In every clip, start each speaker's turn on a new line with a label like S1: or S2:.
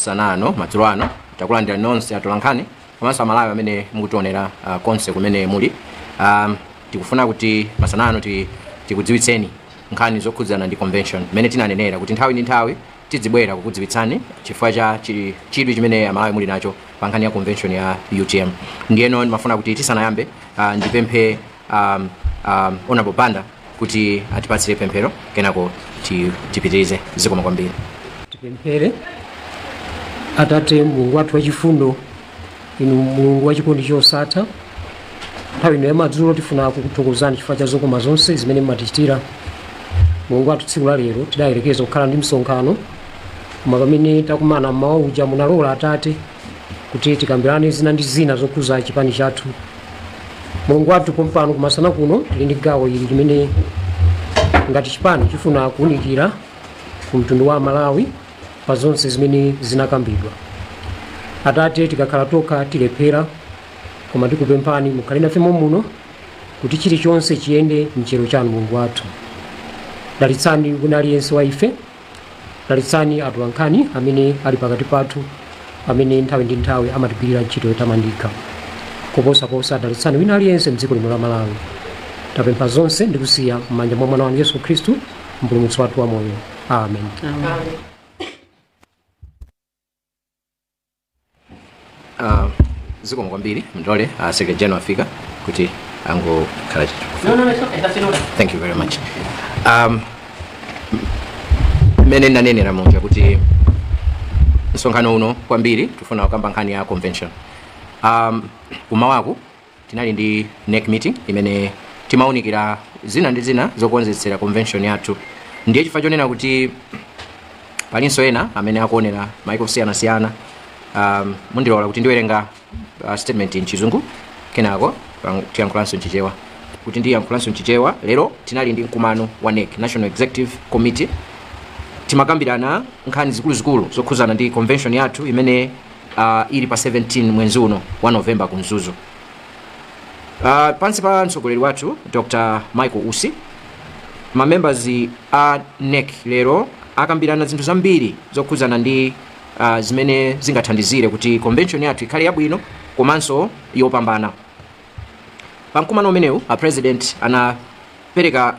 S1: Masana ano, madzulo ano, takulandira nonse atolankhani komanso Amalawi amene mukutionera konse kumene muli. Tikufuna kuti masana ano tikudziwitseni nkhani zokhudzana ndi convention mmene tinanenera kuti nthawi ndi nthawi tidzibwera kukudziwitsani chifukwa cha chidwi chimene Amalawi muli nacho pa nkhani ya convention ya UTM. Ndiyeno ndimafuna kuti tisanayambe, ndipemphe Honorable Banda kuti atipatsire pemphero, kenako tipitirize. Zikomo kwambiri.
S2: Tipemphere. Atate Mulungu wathu wachifundo, inu Mulungu wachikondi chosatha, nthawi ino yamadzulo tifuna kukuthokozani chifukwa cha zokoma zonse zimene mumatichitira. Mulungu wathu, tsiku la lero tidayerekeza kukhala ndi msonkhano, koma pamene takumana mmawa uja munalola, Atate, kuti tikambirane zina ndi zina zokhuza chipani chathu. Mulungu wathu, pompano kumasana kuno tili ndi gawo ili limene ngati chipani chifuna kuwunikira ku mtundu wa Malawi pa zonse zimene zinakambidwa. Atate, tikakhala tokha tilephera, koma tikupemphani mukhale nafe momuno kuti chilichonse chiyende mchero chanu. Mulungu wathu, dalitsani wina aliyense wa ife, dalitsani atolankhani amene ali pakati pathu, amene nthawi ndi nthawi amatigwirira ntchito yotamandika koposaposa. Dalitsani wina aliyense mdziko lino la Malawi. Tapempha zonse ndi kusiya m'manja mwa mwana wanu Yesu Khristu, mpulumutsi wathu wa moyo. Amen.
S1: Zikomo kwambiri. Mndole Secretary General afika kuti angokhala.
S3: No, it's okay. That's in order.
S1: Thank you very much. Mmene ndanenera muja kuti msonkhano uno kwambiri tifuna kukamba nkhani ya convention. Kumawaku tinali ndi NEC meeting imene timawunikira zina ndi zina zokonzetsera convention yathu. Ndiye chifukwa chonena kuti palinso ena amene akuonera maiko osiyanasiyana, mundilola kuti ndiwerenga statement mchizungu, kenako tiyankhulanso mchichewa. Kuti ndiyankhulanso mchichewa, lero tinali ndi mkumano wa NEC, National Executive Committee. Timakambirana nkhani zikuluzikulu zokhuzana ndi convention yathu imene ili pa 17 mwezi uno wa November ku Mzuzu, pansi pa mtsogoleri wathu Dr Michael Usi. Ma members a NEC lero akambirana zinthu zambiri zokhuzana ndi zimene zingathandizire kuti convention yathu ikhale yabwino komanso yopambana. Pa mkumano umenewu, a president anapereka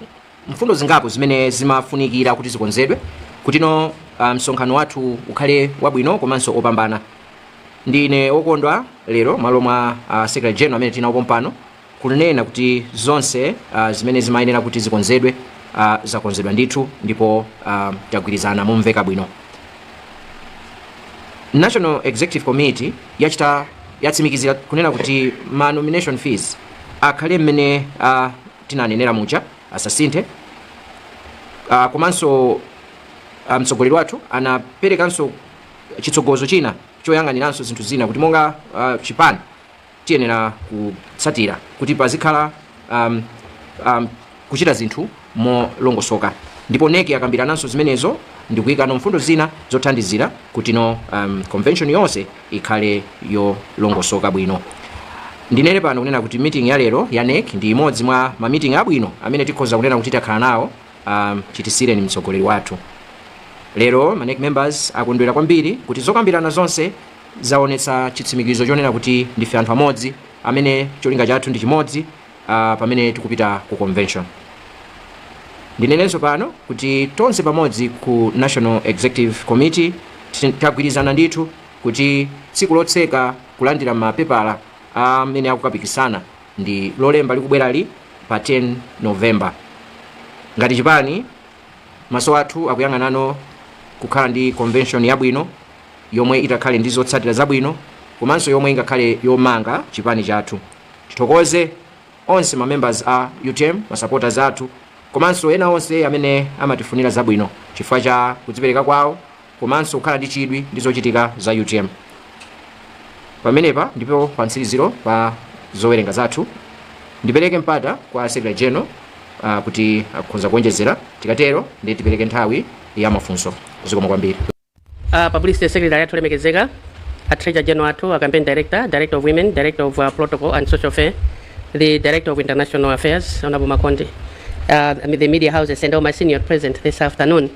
S1: mfundo zingapo zimene zimafunikira kuti zikonzedwe kutino msonkhano wathu ukhale wabwino komanso opambana. Ndine wokondwa lero malo mwa Secretary General amene tinawo pompano kunena kuti zonse zimene zimayenera kuti zikonzedwe zakonzedwa ndithu, ndipo tagwirizana momveka bwino. National Executive Committee yachita yatsimikizira kunena kuti ma nomination fees akhale mmene tinanenera muja, asasinthe. Komanso mtsogoleri wathu anaperekanso chitsogozo china choyang'aniranso zinthu zina kuti monga chipani tiyenera kutsatira kuti pazikhala kuchita zinthu molongosoka, ndipo NEC yakambirananso zimenezo ndikuyikano mfundo zina zothandizira kuti no convention yonse ikhale yolongosoka bwino. Ndinene pano kunena kuti meeting ya lero ya NEC ndi imodzi mwa ma meeting abwino amene tikhoza kunena kuti takhala nawo chitisireni mtsogoleri wathu. Lero ma NEC members akondwera kwambiri kuti zokambirana zonse zaonetsa chitsimikizo chonena kuti ndife anthu amodzi amene cholinga chathu ndi chimodzi pamene tikupita ku convention. Ndinenenso pano kuti tonse pamodzi ku National Executive Committee tagwirizana ndithu kuti tsiku lotseka kulandira mapepala amene akukapikisana ndi Lolemba likubwerali pa 10 November. Ngati chipani, maso athu akuyang'anano kukhala ndi convention yabwino yomwe itakhale ndi zotsatira zabwino komanso yomwe ingakhale yomanga chipani chathu. Tithokoze onse ma members a UTM, ma supporters athu, komanso ena onse amene amatifunira zabwino chifukwa cha kudzipereka kwawo komanso kukhala ndi chidwi ndi zochitika za UTM. Pamenepa ndipo pa mtsiriziro pa zowerenga zathu, ndipereke mpata kwa Secretary General kuti akhoza kuonjezera. Tikatero ndi tipereke nthawi ya mafunso. Zikomo kwambiri.
S3: Publicity Secretary athu olemekezeka, a Treasurer General athu, a Campaign Director, Director of Women, Director of Protocol and Social Affairs, the Director of International Affairs, Honorable Makonde, the media houses and all my senior present this afternoon.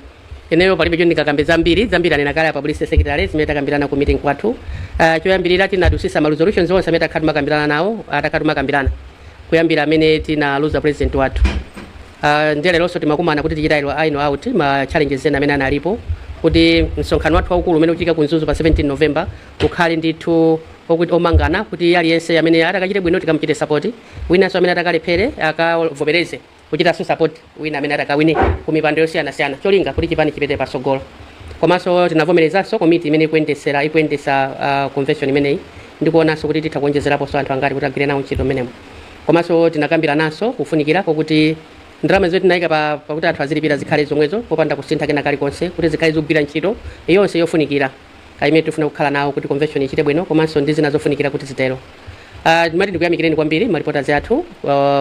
S3: Ineyo palibe cho ndingakambe zambiri. Zambiri anena kale a publicity secretary zimene takambirana ku meeting kwathu. Choyambirira, tinadusisa ma resolutions onse amene takhala timakambirana nawo, atakhala timakambirana kuyambira amene tinaluza president wathu. Ndiye leronso timakumana kuti tichita iron out ma challenges ena amene analipo, kuti msonkhano wathu waukulu umene uchitika ku Mzuzu pa 17 November ukhale ndithu okuti omangana, kuti aliyense amene atakachite bwino tikamuchite support, winanso amene atakalephere akavomereze kuchitanso support wina amene atakawine ku mipando yosiyanasiyana, cholinga kuti chipani chipite pasogolo. Komanso tinavomerezanso komiti imene ikuyendesa convention imeneyi, ndikuonanso kuti titha kuonjezeraponso anthu angati kuti agwire nawo ntchito imenemo. Komanso tinakambirananso kufunikira kokuti ndalama zimene tinayika pakuti anthu azilipira zikhale zomwezo popanda kusintha kena kalikonse, kuti zikhale zikugwira ntchito yonse yofunikira imene tifuna kukhala nawo kuti convention ichite bwino, komanso ndi zina zofunikira kuti zitero. Timati ndikuyamikireni kwambiri ma reporters athu,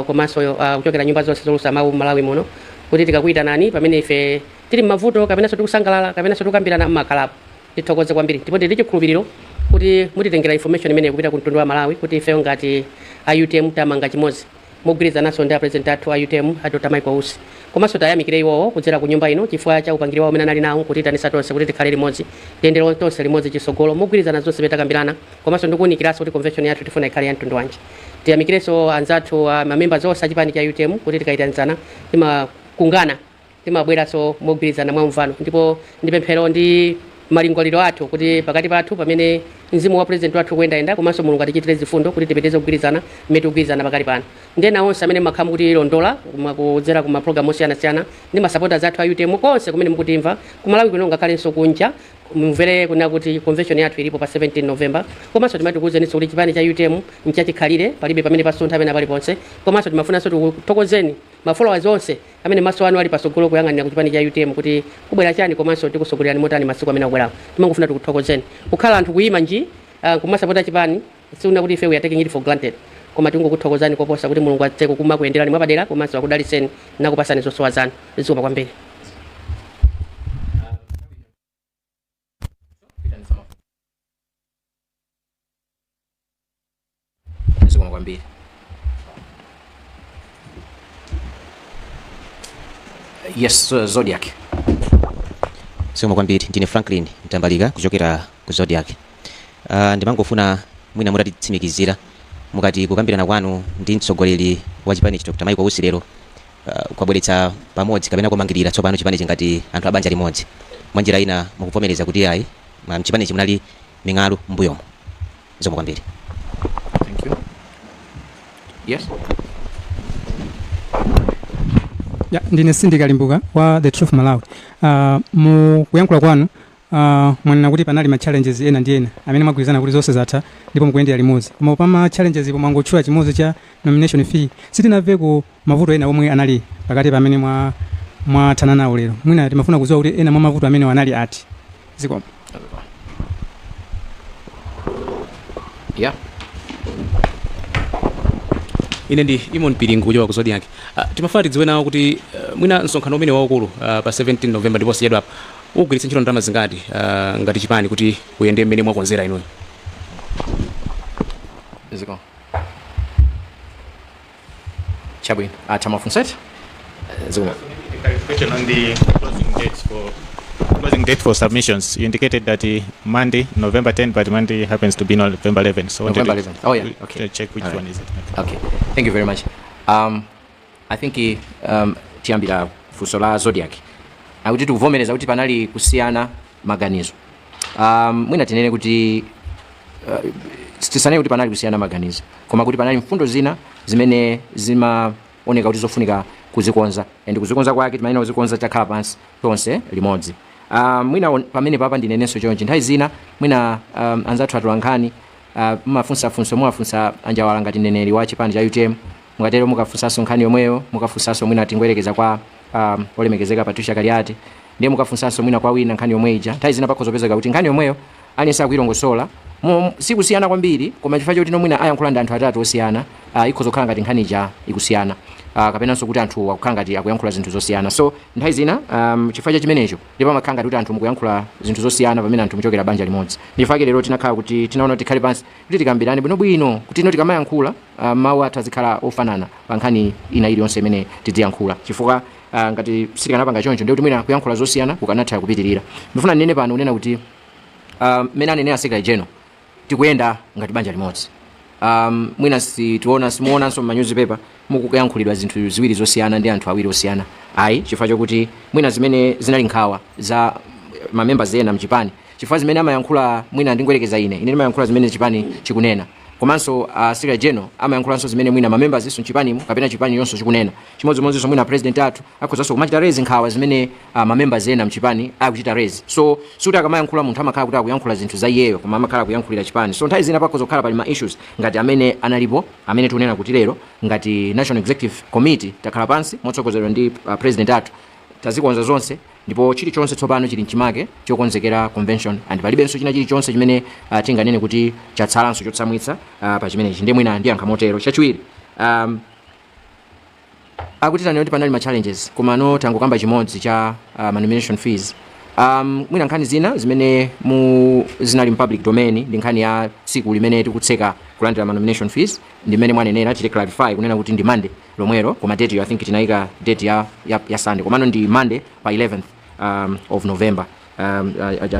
S3: komanso kuchokera nyumba zonse zolusa mawu Malawi muno, kuti tikakuyitanani pamene ife tili m'mavuto kapenanso tikusangalala kapenanso tikukambirana, mmakhalapo. Tithokoze kwambiri, ndipo ndili chikhulupiriro kuti mutitengera information imene kupita ku mtundu wa Malawi, kuti ifeyo ngati a UTM tamanga chimodzi mogwirizananso ndi a president athu a UTM, a Dr Michael Usi. Komanso tayamikire iwowo kudzera ku nyumba ino chifukwa cha upangiri wawo umene anali nawo kutiyitanisa tonse kuti tikhale limodzi, tiyendere tonse limodzi chisogolo mogwirizana zonse zimene takambirana, komanso ndikuwunikiranso kuti convention yathu tifuna ikhale ya mtundu wanji. Tiyamikirenso anzathu, mamembers onse achipani cha UTM, kuti tikayitanizana timakungana, timabweranso mogwirizana mwamvano. Ndipo ndi pemphero ndi malingaliro athu kuti pakati pathu, pamene mzimu wa president wathu kuyendayenda, komanso Mulungu atichitire zifundo kuti tipitirize kugwirizana mmene tikugwirizana pakali pano. Ndena onse amene makhamu kutilondola kudzera ku mapulogalamu osiyanasiyana ndi masupporters athu a UTM konse kumene mukutimva ku Malawi kuno ngakhalenso kunja, mumvere kuna kuti convention yathu ilipo pa 17 November. Komanso timati tikuwuzeninso kuti chipani cha UTM nchachikhalire, palibe pamene pasuntha pena paliponse. Komanso timafunanso tikuthokozeni ma followers onse amene maso anu ali pasogolo kuyang'anira ku chipani cha UTM kuti kubwera chani komanso tikusogolerani motani masiku amene akubwerawo. Timangofuna tikuthokozeni. Kukhala anthu kuyima nji kumasapota chipani, siuna kuti ife we are taking it for granted, koma tingokuthokozani koposa kuti Mulungu atseko kuma kuyenderani mwapadera komanso akudalitseni nakupasani zosowa zanu. Zikomo kwambiri.
S1: Zikomo kwambiri. Yes, Zodiac.
S4: Zikomo kwambiri. Ndine Franklin Mtambalika kuchokera ku Zodiac. Ndimangofuna mwina mutatitsimikizira, mukati kukambirana kwanu ndi mtsogoleri wa chipanichi Dr Michael Usi lero kwabweretsa pamodzi kapena kumangirira tsopano chipanichi ngati anthu a banja limodzi, mwanjira ina mukuvomereza kuti ayi, mchipanichi munali ming'alu m'mbuyomo? Zikomo kwambiri.
S1: Thank you. Yes.
S5: Ya, ndine Sindikalimbuka wa The Truth Malawi. Mu kuyankhula kwanu mwanena kuti panali ma challenges ena ndi ena amene mwagwirizana kuti zonse zatha ndipo mukuyendera limodzi, koma pa ma challenges ipo mwangotchula chimodzi cha nomination fee. Sitinamveko mavuto ena omwe anali pakati pamene mwathana nawo lero. Mwina timafuna kudziwa kuti ena mwa mavuto amene anali ati? Zikomo.
S6: Ine ndi Imon Piringu kuchoka ku Zodiac. Timafuna tidziwe nawo kuti mwina msonkhano umene waukulu pa 17 November ndipo siyedwa apa ugwiritsa ntchito ndalama zingati ngati chipani kuti uyende mmene mwakonzera inuyo?
S1: Zikomo. Chabwino, atha mafunso eti? Zikomo.
S7: Clarification on the closing date for submissions. You indicated that Monday, November 10, but Monday happens to be November 11. So wanted
S1: November
S7: to
S1: 11. Oh, yeah. Okay.
S7: to check which
S1: All right.
S7: one is it.
S1: Okay, thank you very much. I think tiyambira funso la Zodiac, akuti tikuvomereza kuti panali kusiyana maganizo. Mwina tinene kuti tisanene kuti panali kusiyana maganizo, koma kuti panali mfundo zina zimene zimaoneka kuti zofunika kuzikonza, and kuzikonza kwake timanena kuzikonza takhala pansi tonse limodzi. Mwina pamene papa ndinenenso chonchi, nthawi zina mwina anzathu atolankhani mumafunsafunso, mumafunsa anjawala ngati mneneri wa chipani cha UTM, mukatero mukafunsanso nkhani yomweyo, mukafunsanso mwina tingoyerekeza kwa olemekezeka Patricia Kaliati, ndiye mukafunsanso mwina kwa wina nkhani yomwe ija. Nthawi zina pakhoza kupezeka kuti nkhani yomweyo aliyense akuilongosola sikusiyana kwambiri, koma chifukwa choti mwina ayankhula ndi anthu atatu osiyana, ikhoza kukhala ngati nkhani ija ikusiyana, kapenanso kuti anthu akukhala ngati akuyankhula zinthu zosiyana. So nthawi zina chifukwa cha chimenecho ndipo amakhala ngati kuti anthu mukuyankhula zinthu zosiyana pamene anthu muchokera banja limodzi. Ndifake lero tinakhala kuti tinaona kuti tikhale pansi kuti tikambirane bwinobwino kuti ino tikamayankhula, mawu athu azikhala ofanana pa nkhani ina iliyonse imene tidziyankhula, chifukwa Ngati sitikanapanga choncho, ndiye kuti mwina kuyankhula zosiyana kukanatha kupitirira. Ndifuna ndinene pano kunena kuti mmene anenera Secretary General, tikuyenda ngati banja limodzi. Mwina sitiona, simuonanso ma newspaper mukuyankhulidwa zinthu ziwiri zosiyana ndi anthu awiri osiyana, ayi, chifukwa chokuti mwina zimene zinali nkhawa za ma members ena mchipani, chifukwa zimene amayankhula, mwina ndingoyerekeza, ine ndimayankhula zimene chipani chikunena, komanso Secretary General amayankhulanso zimene mwina ma members iso mchipanimo kapena chipani yonso chikunena. Chimodzimodzinso mwina president athu akhozanso kumachita raise nkhawa zimene ma members ena mchipani akuchita raise. So suti akamayankhula munthu amakhala kuti akuyankhula zinthu za iyeyo, koma amakhala akuyankhulira chipani. So nthawi zina pakhoza kukhala pali ma issues ngati amene analipo, amene tikunena kuti lero ngati National Executive Committee takhala pansi motsogozedwa ndi president athu, tazikonza zonse, ndipo chilichonse tsopano chili mchimake chokonzekera convention, and palibenso china chilichonse chimene tinganene kuti chatsalanso chotsamwitsa pa chimenechi. Ndiye mwina ndiyankha motero. Chachiwiri, akuti tanena kuti panali ma challenges, komano tangokamba chimodzi cha ma nomination fees. Mwina nkhani zina zimene mu zinali mu public domain ndi nkhani ya tsiku limene tikutseka kulandira ma nomination fees, ndi mmene mwanenera, tili clarify kunena kuti ndi Monday lomwero, koma date yo I think tinayika date ya Sunday, komano ndi Monday pa 11th of November.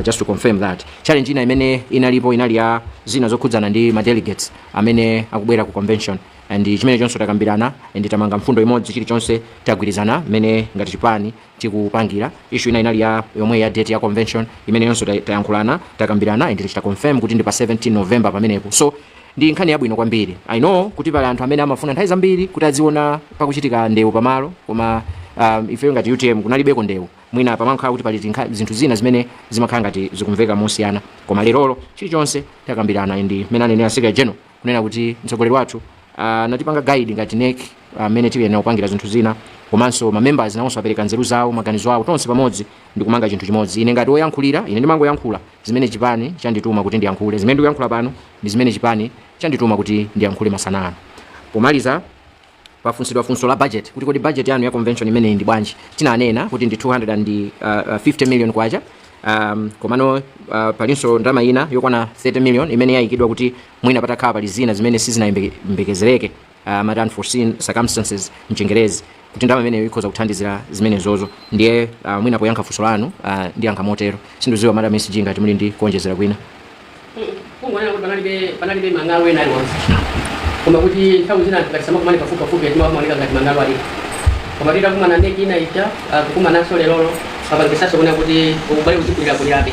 S1: Just to confirm that. Challenge ina imene inalipo inali ya zina zokhudzana ndi ma delegates amene akubwera ku convention, and chimene chonso takambirana and tamanga mfundo imodzi, chilichonse tagwirizana mmene ngati chipani tikupangira. Issue ina inali ya yomwe ya date ya convention, imene yonso tayankhulana, takambirana and tichita confirm kuti ndi pa 17 November pamenepo. So ndi nkhani yabwino kwambiri. I know kuti pali anthu amene amafuna nthawi zambiri kuti aziona pakuchitika ndewu pamalo, koma ifeyo ngati UTM kunalibeko ndewu. Mwina pamakhala kuti pali zinthu zina zimene zimakhala ngati zikumveka mosiyana, koma lerolo chilichonse takambirana, ndi mmene anenera Secretary General kunena kuti mtsogoleri wathu natipanga guide ngati NEC amene tiyenera kupangira zinthu zina, komanso ma members nawonso apereka nzeru zawo, maganizo awo, tonse pamodzi ndikumanga chinthu chimodzi. Ine ngati woyankhulira, ine ndimangoyankhula zimene chipani chandituma kuti ndiyankhule. Zimene ndikuyankhula pano ndi zimene chipani chandituma kuti ndiyankhule masana ano. Pomaliza, pafunsidwa funso la budget, kuti kodi budget yanu ya convention imeneyi ndi bwanji? Tinanena kuti ndi 250 million kwacha, komano palinso ndalama ina yokwana 30 million imene yayikidwa kuti mwina patakhala pali zina zimene sizinayembekezereke, mati unforeseen circumstances mchingerezi, kuti ndalama imeneyo ikhoza kuthandizira zimenezozo. Ndiye mwina poyankha funso lanu, ndiyankha motero. Sindidziwa, Madam SG, ngati muli ndi kuonjezera kwina.
S3: Kungonena kuti panalibe mang'alu ena aliwonse, koma kuti nthawi zina anthu ngati samakumane pafupi pafupi timaoneka ngati mang'alu alipo, koma titakumana NEC ina ija, kukumananso lerolo, papangisanso kuona kuti ubale uzikulirakulirabe.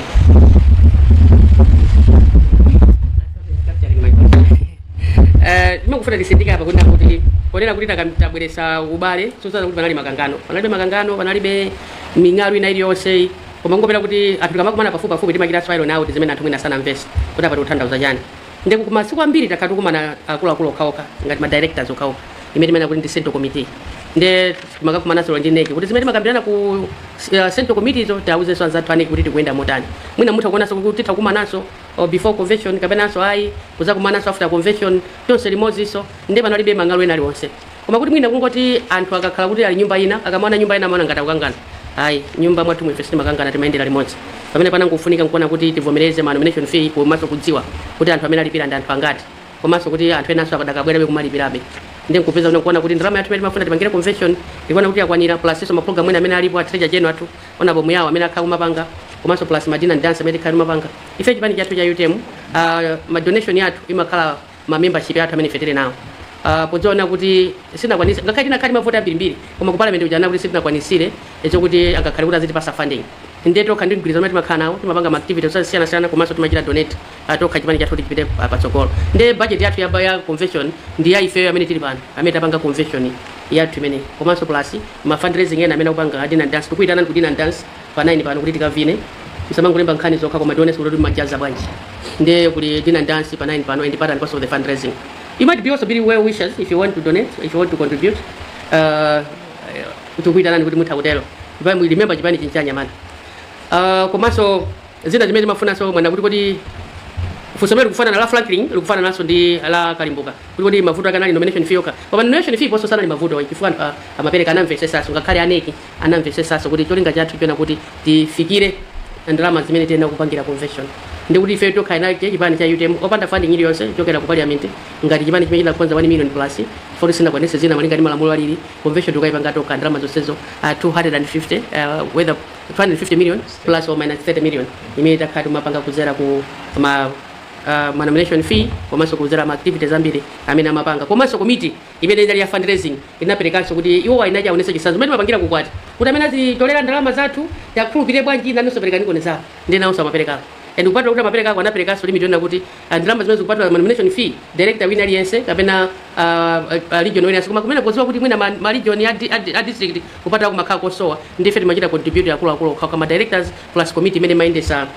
S3: Timangofuna tisindike apa kunena kuti ponena kuti tabweresa ubale, sosana kuti panali makangano, panalibe makangano, panalibe ming'alu ina iliyonse, koma ngopera kuti anthu tikamakumana pafupi pafupi timachita iron out zimene anthu mwina sanamvese kuti apa tikutanthauza chani. Ndi masiku ambiri takhala tikumana akuluakulu okhaokha ngati ma directors okhaokha, imene timanena kuti ndi central committee. Nde timakakumananso ndi NEC kuti zimene timakambirana ku central committee zo tiauzenso anzathu a NEC kuti tikuyenda motani. Mwina mutha kuonanso kuti titha kukumananso or before convention kapenanso ayi, kuzakumananso after convention tonse limodzinso. Nde panalibe mang'alu ena aliwonse, koma kuti mwina kungoti anthu akakhala kuti ali nyumba ina, akamaona nyumba ina amaona ngati akukangana. Ayi, nyumba mwathu ife sitimakangana, timayendera limodzi. Pamene panangofunika nkuona kuti tivomereze ma nomination fee, komanso kudziwa kuti anthu amene alipira ndi anthu angati, komanso kuti anthu enanso akadakabwerabe kumalipirabe. Ndi nkupeza kuti nkuona kuti ndalama yathu imene timafuna tipangire convention ndikuona kuti yakwanira, plus iso ma program ena amene alipo, a treasurer general athu Honorable Muyawo amene akhala kumapanga, komanso plus ma dinner and dance amene tikhala kumapanga ife chipani chathu cha UTM. Ma donation yathu imakhala ma membership athu amene ife tili nawo, podziona kuti sinakwanise, ngakhale tinakhale mavoti ambirimbiri, koma ku parliament kuja kuti sitinakwanisire zokuti angakhale kuti azitipasa funding. Ndiye tokha ndi mgwirizano amene timakhala nawo timapanga ma activities osiyanasiyana, komanso timachita donate tokha chipani chathu kuti chipite patsogolo. Ndiye budget yathu ya convention ndi ya ifeyo amene tili pano, amene tapanga convention yathu imeneyi, komanso plus ma fundraising ena amene akupanga dinner and dance. Tikuyitanani ku dinner and dance pa 9 pano kuti tikavine, tisamangolemba nkhani zokha, koma tionenso kuti timajaza bwanji. Ndiye kuli dinner and dance pa 9 pano and part and parcel of the fundraising, you might be also be well wishers if you want to donate, if you want to contribute, tikuyitanani kuti mutha kutero. Remember, chipani chinchanyamata. Komanso zina zimene timafunanso mwana kuti kodi funso limene likufanana la Franklin likufanananso ndi la Kalimbuka, kuti kodi mavuto ake anali nomination fee yokha? Koma nomination fee ponso sanali mavuto, chifukwa anthu amapereka, anamvesesanso, ngakhale a NEC anamvesesanso kuti cholinga chathu chona kuti tifikire Ndalama zimene tiyena kupangira convention, ndikuti ife tokha inake chipani cha UTM opanda funding iliyonse kuchokera ku parliament, ngati chipani chimene chinakonza 1 million plus foti sinakwanise zina malinga ndi malamulo alili, convention tukayipanga tokha, ndalama zonsezo 250, whether 250 million plus or minus 30 million imene takhala timapanga kuzera ku ma nomination fee, komanso kuzera ma activities ambiri amene amapanga, komanso committee imene inali ya fundraising inaperekanso kuti iwo ainachi aonese chitsanzo mmene mapangira kukwati, kuti amene azitolera ndalama zathu yakhulupirire bwanji, nanonso perekaniko zawo, ndi nawonso amaperekako. And kupatula kuti amaperekako, anaperekanso limit yonena kuti ndalama zimene zikupatula ma nomination fee, director wina aliyense kapena region wina, koma kumene kudziwa kuti mwina ma region ya district kupatula kumakhala kosowa, ndife timachita contribute akuluakulu okha, kama directors plus committee imene imayendesa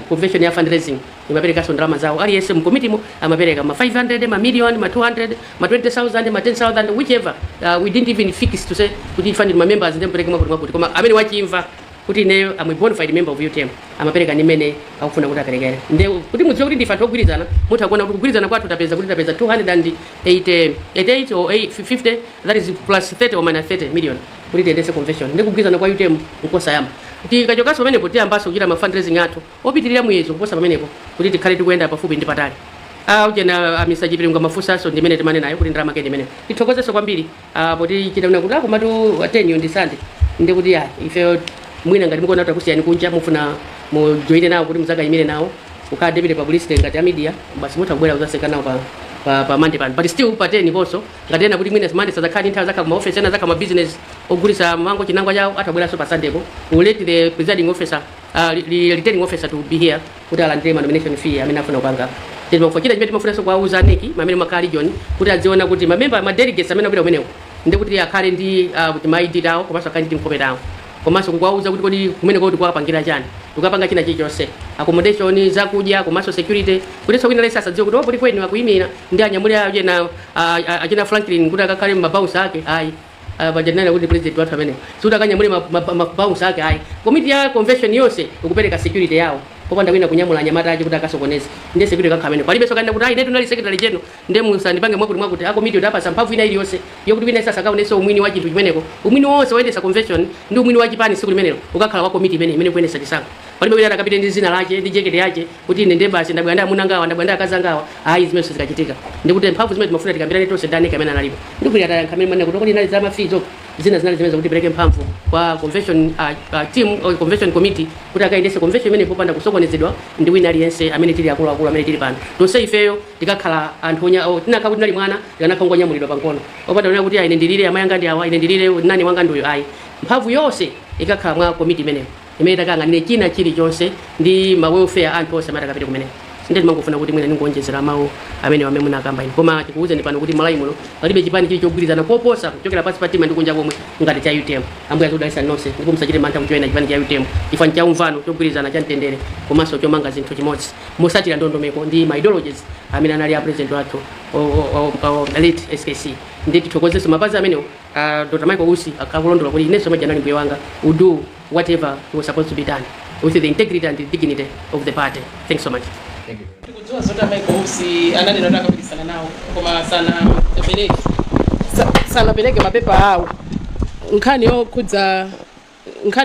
S3: convention ya fundraising imaperekanso ndalama zawo. Aliyense mkomitimo amapereka ma 500, ma million, ma 200, ma 20,000, ma 10,000, whichever. We didn't even fix to say kuti fund ma members ndi mpereke mwakuti mwakuti, koma amene wachimva kuti ineyo am a bona fide member of UTM amapereka nimene akufuna kuti aperekere. Nde kuti mudziwe kuti ndife anthu ogwirizana, mutha kuona kuti kugwirizana kwathu tapeza kuti tapeza 288 or 850, that is plus 30 or minus 30 million kuti tiyendese convention. Ndi kugwirizana kwa UTM nkosayamba. Tikachokanso pamenepo, tiyambanso kuchita ma fundraising athu opitirira muyezo kuposa pamenepo kuti tikhale tikuyenda pafupi ndi patali. Ujena amisa Chipiringo mafunsanso ndimene timane nayo kuti ndalama kende imene. Tithokozenso kwambiri poti chita kuti akomatu 10 ndi Sunday, ndi kuti ya ife mwina ngati mukuona kuti akusiyani kunja, mufuna mujoine nawo kuti muzakayimire nawo kukhala deputy publicity ngati a media, basi mutha kubwera kuzaseka nawo pa Monday pano. But still pa 10 ponso, ngati ena kuti mwina Monday sazakhala ndi nthawi, zakhala kuma office, ena zakhala ma business ogulisa mango chinangwa chawo, atabweranso pa Sunday po. We let the presiding officer, returning officer to be here kuti alandire ma nomination fee amene afuna kupanga. Chimene china chimene timafunanso kuwauza NEC amene makhala region kuti adziona kuti mamemba, ma delegates amene akupita kumeneko, ndi kuti akhale ndi kuti ma ID tawo, komanso akhale ndi tinkhope tawo, komanso kukwauza kuti kodi kumene kodi kukapangira chani, tukapanga china chilichonse, accommodation, zakudya, komanso security, kutinso kwina lesa asadziwe kuti opoti kweni akuyimira ndi anyamule achina achina Franklin kuti akakhale mabouncer ake, ayi. Pajanena kuti president wathu amene sikuti akanyamule mabouncer ake, ayi. Komiti ya convention yonse ikupereka security yawo popanda kwina kunyamula anyamata ache kuti akasokoneze. Ndiye security kakha amene palibenso kanena kuti ayi, netu nali secretary general, ndiye musandipange mwakuti mwakuti. Akomiti kuti apasa mphamvu ina iliyonse yokuti wina sasakaonenso umwini wa chinthu chimeneko. Umwini wonse woyendesa convention ndi umwini wa chipani siku limenelo ukakhala wa komiti imene imene kuyendesa chisankho. Palibe wina akapite ndi zina lache ndi jekete yache kuti ine ndiye basi ndabwera ndi amuna ngawa, ndabwera ndi akazi angawa, ayi. Zimene zikachitika ndikuti mphamvu zimene timafuna tikambirane tonse ndani kamene analipo ndikuti atayankha amene manena kuti kodi inali za ma fees, zina zinali zimene kuti pereke mphamvu kwa convention team or convention committee kuti akayendese convention imene popanda kusokonezedwa ndi wina aliyense. Amene tili akuluakulu amene tili pano tonse ifeyo tikakhala anthu onya tinakhala kuti tinali mwana, tikanakhala ngonyamulidwa pankono opanda kunena kuti ine ndilire amayi anga ndi awa, ine ndilire nani wanga ndiuyo, ayi. Mphamvu yonse ikakhala mwa komiti imeneyo imene takang'anire china chilichonse ndi ma welfare anthu onse amene akapite kumeneko. Ndiye timangofuna kuti mwina ningonjezera mawu amene amene munakamba inu, koma tikuwuzeni pano kuti Malawi muno palibe chipani chili chogwirizana koposa kuchokera pansi pa mtima ndi kunja komwe ngati cha UTM. Ambuye azikudalitsani nonse, ndipo musachite mantha kujoyina chipani cha UTM chifukwa cha umvano, chogwirizana, cha mtendere, komanso chomanga zinthu chimodzi mosatira ndondomeko ndi ma ideologies amene anali a president wathu late SKC. Ndi tithokozenso mapazi amenewo Dr. Michael Usi akulondola kuti inenso majanali mbuye wanga will do whatever was supposed to be done with the integrity and the dignity of the party. Thanks so much.
S8: Tikudziwa zoti Michael Usi ananena kuti akapikisana nawo, koma sanapereke sanapereke mapepa awo. Nkhani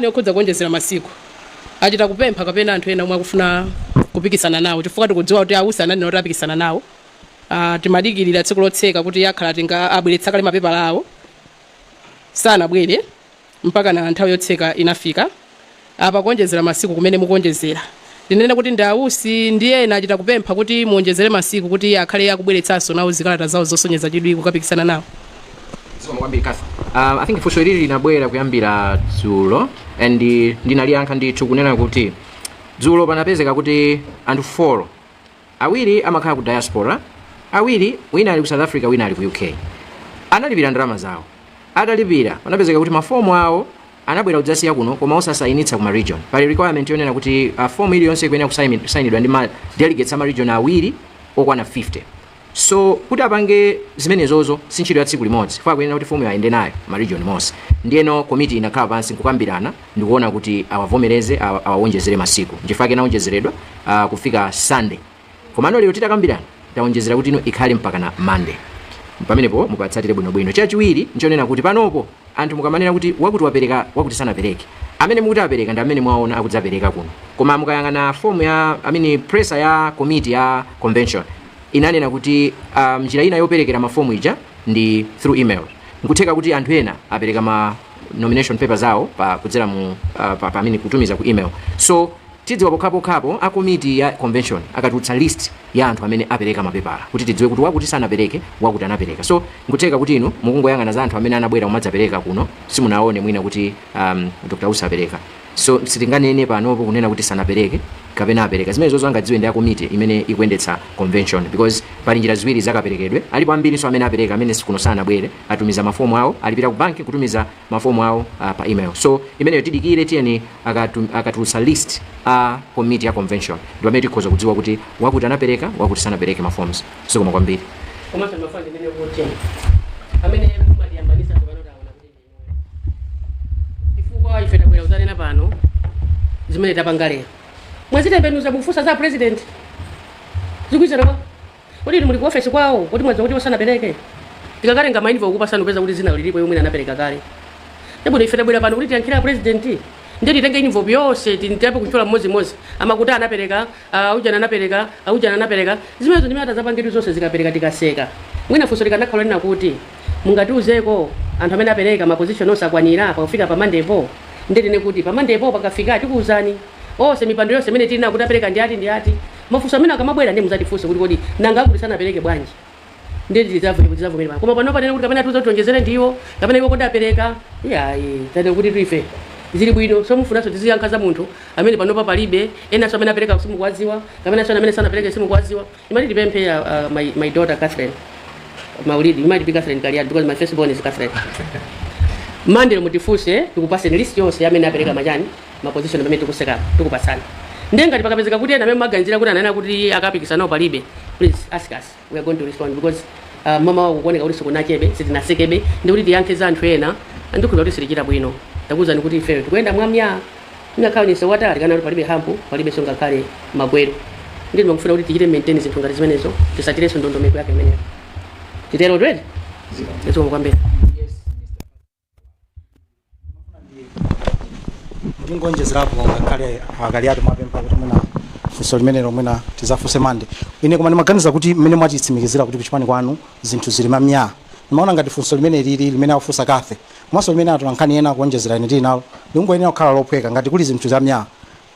S8: yokhudza kuonjezera masiku, achita kupempha kapena anthu ena omwe akufuna kupikisana nawo? Chifukwa tikudziwa kuti ausi ananena kuti apikisana nawo. Timadikirira tsiku lotseka kuti akhala tinga abweretsa kale mapepala awo, sanabwere mpaka na nthawi yotseka inafika. Apa kuonjezera masiku kumene mukuonjezera, ndinene kuti ndi ausi ndi ena achita kupempha kuti muonjezere masiku kuti akhale akubweretsanso nawo zikalata zawo zosonyeza chidwi kukapikisana nawo?
S1: Zikomo kwambiri, Kathy. I think funso ilili linabwera kuyambira dzulo and ndinaliyankha ndithu kunena kuti dzulo panapezeka kuti anthu 4, awiri amakhala ku diaspora, awiri, wina ali ku South Africa, wina ali ku UK, analipira ndalama zawo. Atalipira, panapezeka kuti mafomu awo anabwera kudzasiya kuno koma osasayinitsa kuma region. Pali requirement yonena kuti fomu iliyonse ikuyenera kusayinidwa ndi ma delegates ama region awiri okwana 50. So kuti apange zimenezozo si ntchito ya tsiku limodzi, funa kuyenera kuti fomu ayende nayo ma region monse. Ndiyeno komiti inakhala pansi nkukambirana ndikuona kuti awavomereze, awawonjezere masiku. Nchifukwa inawonjezeredwa kufika Sunday. Komano lero titakambirana tawonjezera kuti ino ikhale mpaka na Monday. Pamenepo mupatsatire bwinobwino. Chachiwiri nchonena kuti panopo Anthu mukamanena kuti wakuti wapereka, wakuti sanapereke, amene mukuti apereka ndi amene mwaona akudzapereka kuno. Koma mukayang'ana form ya, I mean, presser ya committee ya convention inanena kuti njira ina yoperekera mafomu ija ndi through email. Nkutheka kuti anthu ena apereka ma nomination papers awo pa kudzera mu pa, I mean, kutumiza ku email. So tidziwa pokhapokhapo a committee ya convention akatulutsa list ya anthu amene apereka mapepala, kuti tidziwe kuti wakuti sanapereke, wakuti anapereka. So nkutheka kuti inu mukungoyang'ana za anthu amene anabwera kumadzapereka kuno, simunaone mwina kuti Dr Usi apereka. So sitinganene panopo kunena kuti sanapereke kapena apereka. Zimene zozo angadziwe ndi a committee imene ikuyendetsa convention, because pali njira ziwiri zakaperekedwe. Alipo ambiriso amene apereka amene sikuno sanabwere, atumiza mafomu awo, alipira ku banki, kutumiza mafomu awo pa email. So imeneyo tidikire, tiyeni akatulutsa list a committee ya convention, ndi pamene tikhoza kudziwa kuti wakuti anapereka, wakuti sanapereke ma forms. Zikoma kwambiri.
S3: Komanso ndimafuna ndinene kuti amene mumatiyambanisa tsopano taona kuti ndinuyo, chifukwa ife tabwera kudzanena pano zimene tapanga lero, mwazitembenuza, mukufunsa za president. Zikuizana kwa kuti inu muli ku ofesi kwawo, kuti mwadziwa kuti osanapereke. Tikakatenga ma envelope kupasani, kupeza kuti zina lilipo yomwe anapereka kale. Chabwino, ife tabwera pano kuti tiyankhira president, ndiye titenge envelope yonse tinitape kuchola mmodzimodzi, amakuti anapereka, ujana anapereka, aujana anapereka. Zimenezo ndimene atazapangidwe zonse zikapereka tikaseka. Mwina funso likanakhala lina kuti mungatiuzeko anthu amene apereka, ma position onse akwanira pakufika pa Monday po? Ndiye tine kuti pa Monday po pakafika tikuuzani onse, mipando yonse imene tili nayo, kuti apereka ndi ati ndi ati. Mafunso amene akamabwera, ndiye muzatifunse kuti kodi nanga akuti sanapereke bwanji? Ndiye tizavomera pano. Koma pano panena kuti kapena tuza tionjezere ndiwo, kapena iwo kodi apereka, iyayi. Tane kuti tuife zili bwino. So mufunanso tiziyankha za munthu amene panopa palibe, enanso amene apereka simukuwadziwa, kapena amene sanapereke simukuwadziwa. Imati tipemphe my daughter Catherine Maulidi, it might be Catherine Kaliati because my first born is Catherine. Monday mutifunse, tikupaseni list yonse amene apereka machani, ma position pamene tikuseka tikupasana. Ndiye ngati pakapezeka kuti ena amene maganizira kuti ananena kuti akapikisanawo palibe, please ask us, we are going to respond, because mama wako kuoneka kuti sikunachebe, sitinasekebe ndi kuti tiyankhe za anthu ena. Ndikhulupirira kuti sitichita bwino. Takuwuzani kuti ifeyo tikuyenda mwamya, ngakhale ni watali kana kuti palibe hump, palibe ngakhale magwero. Ndi ndimafuna kuti tichite maintain zinthu ngati zimenezo, tisatirenso ndondomeko yake imeneyo. Titero twete zikomo kwambiri.
S9: Ndingonjezerapo, ngakhale akali mwapempha kuti mwina funso limenelo mwina tizafunse Mande ine, koma ndimaganiza kuti mmene mwatitsimikizira kuti kuchipani kwanu zinthu zili mamya, ndimaona ngati funso limene lili limene akufunsa Kafe komanso limene atolankhani ena akuonjezera ine tili nalo lingoyenera kukhala lophweka. Ngati kuli zinthu zamya,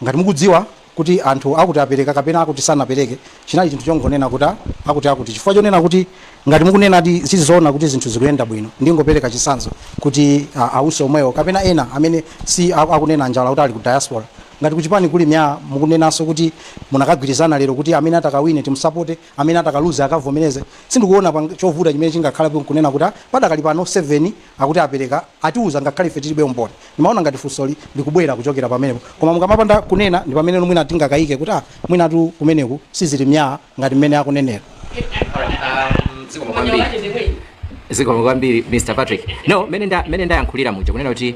S9: ngati mukudziwa kuti anthu akuti apereka kapena akuti sanapereke, chinali chinthu chongonena kuti akuti akuti, chifukwa chonena kuti ngati mukunena kuti zizoona kuti zinthu zikuyenda bwino, ndingopereka chitsanzo kuti ausi omwewo kapena ena amene si akunena njala kuti ali ku diaspora, ngati kuchipani kuli mya, mukunenanso kuti munakagwirizana lero kuti amene atakawine timusapote, amene atakaluze akavomereze, sindikuona chovuta chimene chingakhalepo nkunena kuti padakali pano 7 akuti apereka, atiuza, ngakhale ife tilibe umboni. Ndimaona ngati funsoli likubwera kuchokera pamenepo, koma mukamapanda kunena ndi pamene mwina tingakayike kuti mwinatu kumeneku sizili myaa ngati mmene akunenera.
S1: Zikomo kwambiri, zikomo kwambiri, Mr Patrick. No, mene ndayankhulira muja, kunena kuti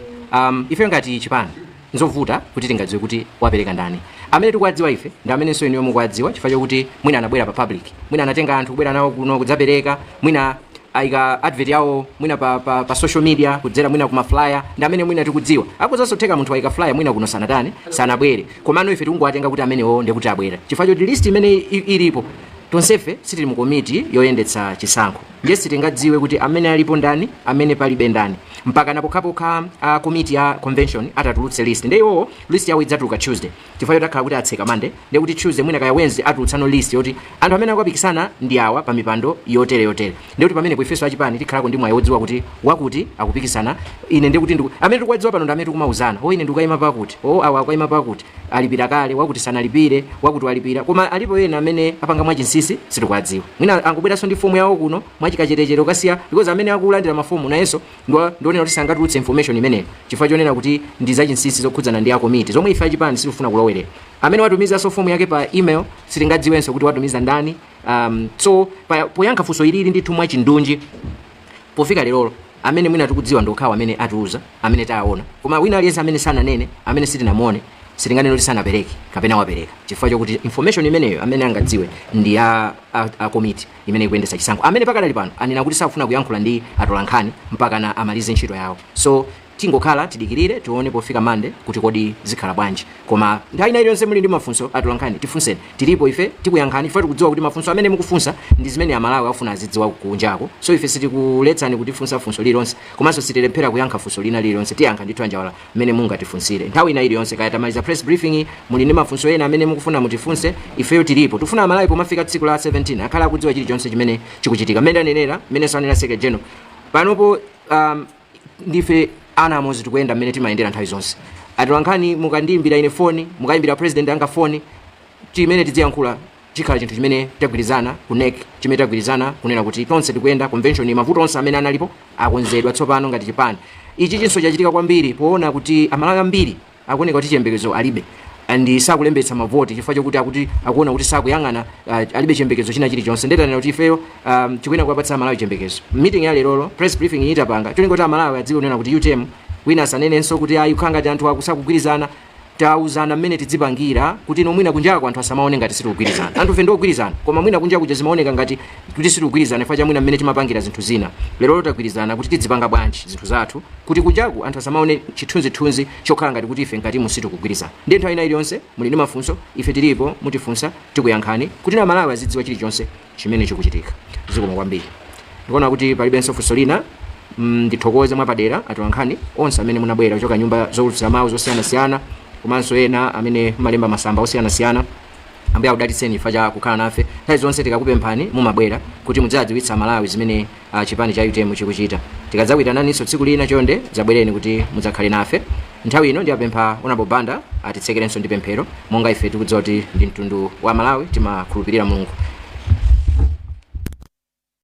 S1: ife ngati chipani nzovuta kuti tingadziwe kuti wapereka ndani. Amene tikuwadziwa ife ndi amenenso inuyo mukuwadziwa, chifukwa chokuti mwina anabwera pa public, mwina anatenga anthu kubwera nawo kuno kudzapereka, mwina ayika advert yawo mwina pa social media, kudzera mwina kuma flyer, ndi amene mwina tikudziwa. Akuzansotheka munthu ayika flyer mwina kuno sanatani, sanabwere, komano ife tikungowatenga kuti amenewo ndiye kuti abwera, chifukwa choti list imene ilipo, tonsefe sitili mu komiti yoyendetsa chisankho, ndiye sitingadziwe kuti amene alipo ndani, amene palibe ndani, mpaka napokhapokha a komiti ya convention atatulutse list. Ndiye iwowo list yawo idzatuluka Tuesday, chifukwa choti akhala kuti atseka Monday, ndiye kuti Tuesday mwina kaya Wednesday atulutsano list yoti anthu amene akupikisana ndi awa pa mipando yotere yotere. Ndiye kuti pamenepo ifenso achipani tikhalako ndi mwayi wodziwa kuti wakuti akupikisana. Ine ndiye kuti amene tikuwadziwa pano ndi amene tikumauzana, o ine ndikukayima pakuti, o awa akukayima pakuti, alipira kale, wakuti sanalipire, wakuti walipira. Koma alipo ena amene apanga mwachinsinsi, sitikuwadziwa. Mwina angobweranso ndi fomu yawo kuno mwachikachetechere ukasiya, because amene akulandira mafomu nayenso ndionena kuti sangatulutse information imeneyo, chifukwa chonena kuti ndi zachinsinsi zokhudzana ndi akomiti, zomwe ife achipani sitifuna kulowerera. Amene watumizanso fomu yake pa email sitingadziwenso kuti watumiza ndani. So poyankha funso ilili ndithu mwachindunji, pofika lerolo amene mwina tikudziwa ndi okhawo amene atiuza, amene taona. Koma wina aliyense amene sananene, amene sitinamuone, Sitinganene kuti sanapereke kapena wapereka, chifukwa chokuti information imeneyo amene angadziwe ndi a komiti imene ikuyendetsa chisankho, amene pakadali pano anena kuti sakufuna kuyankhula ndi atolankhani mpaka na amalize ntchito yawo. So tingokhala tidikirire, tione pofika Mande kuti kodi zikhala bwanji. Koma nthawi ina iliyonse muli ndi mafunso, atolankhani, tifunseni, tilipo ife, tikuyankhani, chifukwa tikudziwa kuti mafunso amene mukufunsa ndi zimene Amalawi afuna azidziwa kunjako. So ife sitikuletsani kutifunsa funso lililonse, komanso sitilephera kuyankha funso lina lililonse. Tiyankha ndithu anjawala mmene mungatifunsire nthawi ina iliyonse. Kaya tamaliza press briefing, muli ndi mafunso ena amene mukufuna mutifunse, ifeyo tilipo. Tifuna Amalawi pomafika tsiku la 17 akhala akudziwa chilichonse chimene chikuchitika. Mmene anenera, mmene sanena secretary general panopo, ndife ana amodzi, tikuyenda mmene timayendera nthawi zonse. Atolankhani, mukandiyimbira ine foni, mukayimbira president anga foni, chimene tidziyankhula chikhala chinthu chimene tagwirizana ku NEC, chimene tagwirizana kunena kuti tonse tikuyenda convention. Mavuto onse amene analipo akonzedwa tsopano ngati chipani. Ichi chinso chachitika kwambiri poona kuti Amalawi ambiri akuoneka kuti chiyembekezo alibe and sakulembetsa mavoti chifukwa chokuti akuti akuona kuti sakuyang'ana, alibe chiyembekezo china chilichonse. Ndetanena kuti ifeyo tikuyenera kuwapatsa Amalawi chiyembekezo. Meeting ya lerolo, press briefing itapanga cholinga kuti Amalawi adziwe kunena kuti UTM, wina asanenenso kuti ayi, kukhala ngati anthu akusakugwirizana. Tauzana mmene tidzipangira kuti ino mwina kunjako anthu asamaone ngati sitikugwirizana. Anthu fe ndiogwirizana, koma mwina kunja kuja zimaoneka ngati kuti sitikugwirizana chifukwa cha mwina mmene timapangira zinthu zina. Lero tagwirizana kuti tidzipanga bwanji zinthu zathu kuti kunjaku anthu asamaone chithunzithunzi chokhala ngati kuti ife mkatimu sitikugwirizana. Ndiye nthawi ina iliyonse muli ndi mafunso, ife tilipo, mutifunsa, tikuyankhani kuti na Malawi azidziwa chilichonse chimene chikuchitika. Zikomo kwambiri. Ndikuona kuti palibenso funso lina. Ndithokoze mwapadera atolankhani onse amene munabwera kuchoka nyumba zowulutsira mawu zosiyanasiyana, komanso ena amene mumalemba masamba osiyanasiyana. Ambuye akudalitseni chifukwa cha kukhala nafe nthawi zonse. Tikakupemphani mumabwera kuti mudzadziwitsa Malawi zimene chipani cha UTM chikuchita. Tikadzakuitananinso tsiku lina, chonde dzabwereni kuti mudzakhale nafe. Nthawi ino ndiyapempha Honorable Banda atitsekerenso ndi pemphero, monga ife tikudziwa kuti ndi mtundu wa Malawi, timakhulupirira Mulungu.